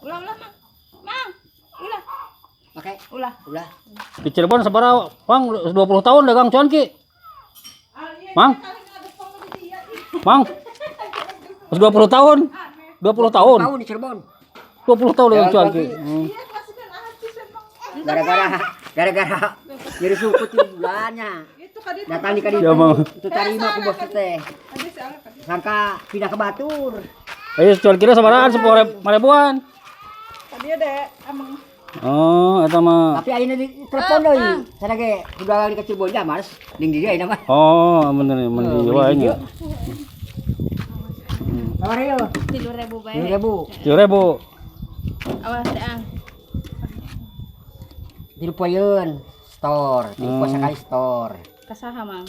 Ulah, ulah, Mang. Mang. Ulah. Pakai. Ulah. Ulah. Di Cirebon sabaraha, Mang, 20 tahun dagang cuanki. Mang. Mang. 20 tahun. 20 tahun. Tahun di Cirebon. 20 tahun dagang Dagang cuanki. cuanki. Gara-gara nyeri suku tilu bulannya. Datang di kaditu. Ya, Mang. Itu tarima ku bos teh. Sangka pindah ke Batur. Ayo cuanki sabarahaan 10 ribuan. Tadi ada emang. Oh, eta mah. Tapi ayeuna di telepon deui. Sana ge kudu di Cirebon ya, males. Ning di dieu ayeuna mah. Oh, bener bener Oh, wae mending nya. Sabaraha ieu? 3.000 bae. 3.000. 3.000. Awas teh, Ang. Tilu poeun store, tilu poe sakali store. Kasaha, Mang?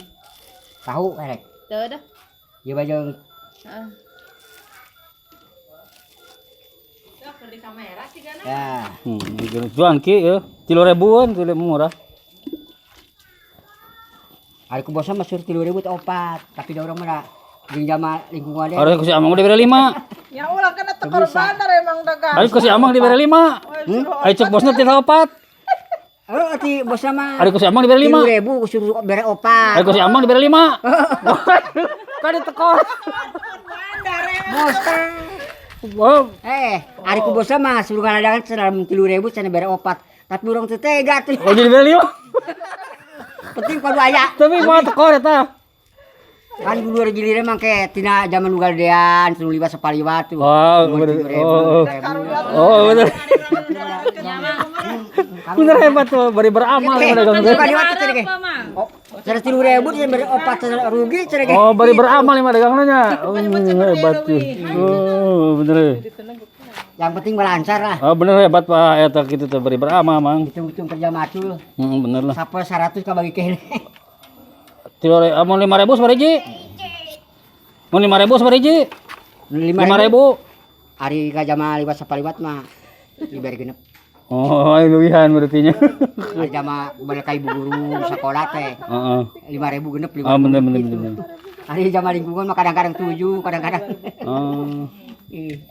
Tahu erek. Teu dah. Ieu bajeng. Heeh. Ya. Cuanki ya. 3.000-an, 3.000 murah. Ari ku bosna mah suruh 3.000 teh opat, tapi da urang mah jeung jama lingkungan deh. Harus ku si Amang diberi 5. Ya ulah kan eta korban emang dagang. Ari ku si Amang diberi 5. Ari cek bosna tilu opat. Oh, ati bosna mah. Ari ku si Amang diberi 5. 3.000 suruh bere opat. Ari ku si Amang diberi 5. Kan ditekor. Bos. Oh, Eh, ari ku bosna mah suruh ngadagan cenah 3.000 cenah bere opat. Tapi urang teu tega tuh. Oh, jadi bere 5. Penting kudu aya. Tapi mau tekor eta. Kan dulu giliran mah ke tina zaman nu galedean, nu liwat sapaliwat tuh. Oh, Mun bener. 3.000, Oh, oh. 3.000. Oh, bener. Bener hebat tuh, bari beramal Eh, dagang teh. suka liwat tuh cenah ge. Apa, Mang? Oh, cenah 3.000 cenah bere opat cenah rugi cenah ge. Oh, bari beramal lima dagangna nya. Oh, hebat tuh. Oh, bener. Yang penting mah lancar lah. Oh, bener hebat Pak eta kitu tuh bari beramal, Mang. Hitung-hitung kerja macul. Bener lah. Sapoe 100 kabagi kene. Tilu mun 5.000 sabaraha hiji? Mun 5.000 sabaraha hiji? 5.000. Ari ka jama liwat sapaliwat mah dibere genep. Oh, ayo leuwihan berarti nya. Ari jama balik ka ibu guru sekolah teh. Heeh. 5.000 genep 5.000. Ah, bener bener bener. Bener. Ari jama lingkungan mah kadang-kadang 7, kadang-kadang. Oh. Ih.